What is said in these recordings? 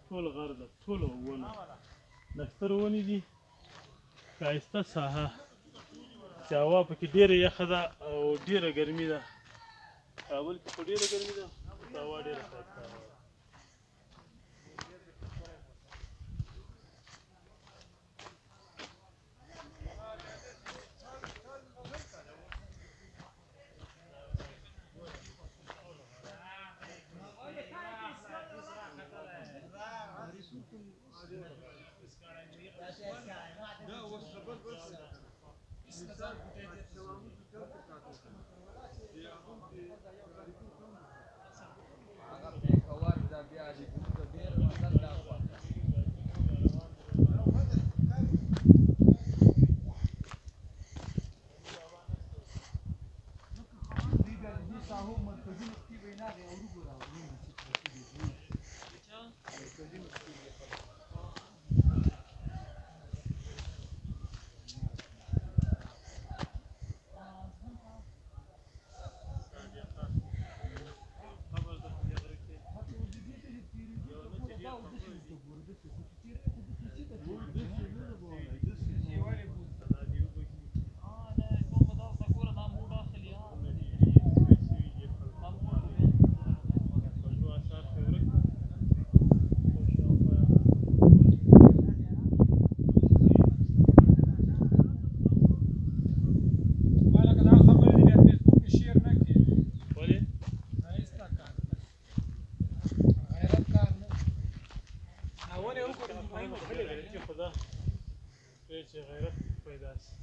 ټول غر ده، ټول ونه نښتر ونې دي. ښایسته ساحه چې هوا پکې ډېره یخه ده او ډېره ګرمي ده. کابل کې خو ډېره ګرمي ده، خو هوا ډېره ښایسته هوا ده. هغه پېښور دا بیا د ګلونو ډېر مزل دا خوا. دوی بیا د دې ساحو مرکزونو کې به یې نه هغې اورو ګوره غرونه چې پرتې دي مرکزونو کې یې. قبر ده په دې غره کې. دا دې اوبه کې ونه دي لوی شوي دي، خلکو خوږو اثار خو یې ورک دي. خو شاوخوا. ما لکه دا خبرې دې بیا فیسبوک کې شیر نه کړې. ولې؟ دا هېڅ دا کار نه، غیرت کار نه. دا ونې وګوره، مهمه خپلې غیرتي خو ده پرې چې غیرت پیدا شي.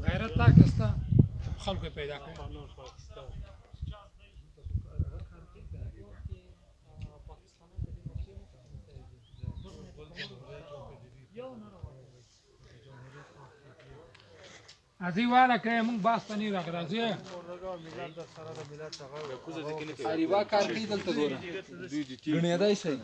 غیرت تا کې سته، خلکو یې پیدا کړی. قانون پاکستان. ازي والا کړی، مونږ باس ته نه راغلی راځي. اریبا کار کوي دلته ګوره، ګڼېدای شي.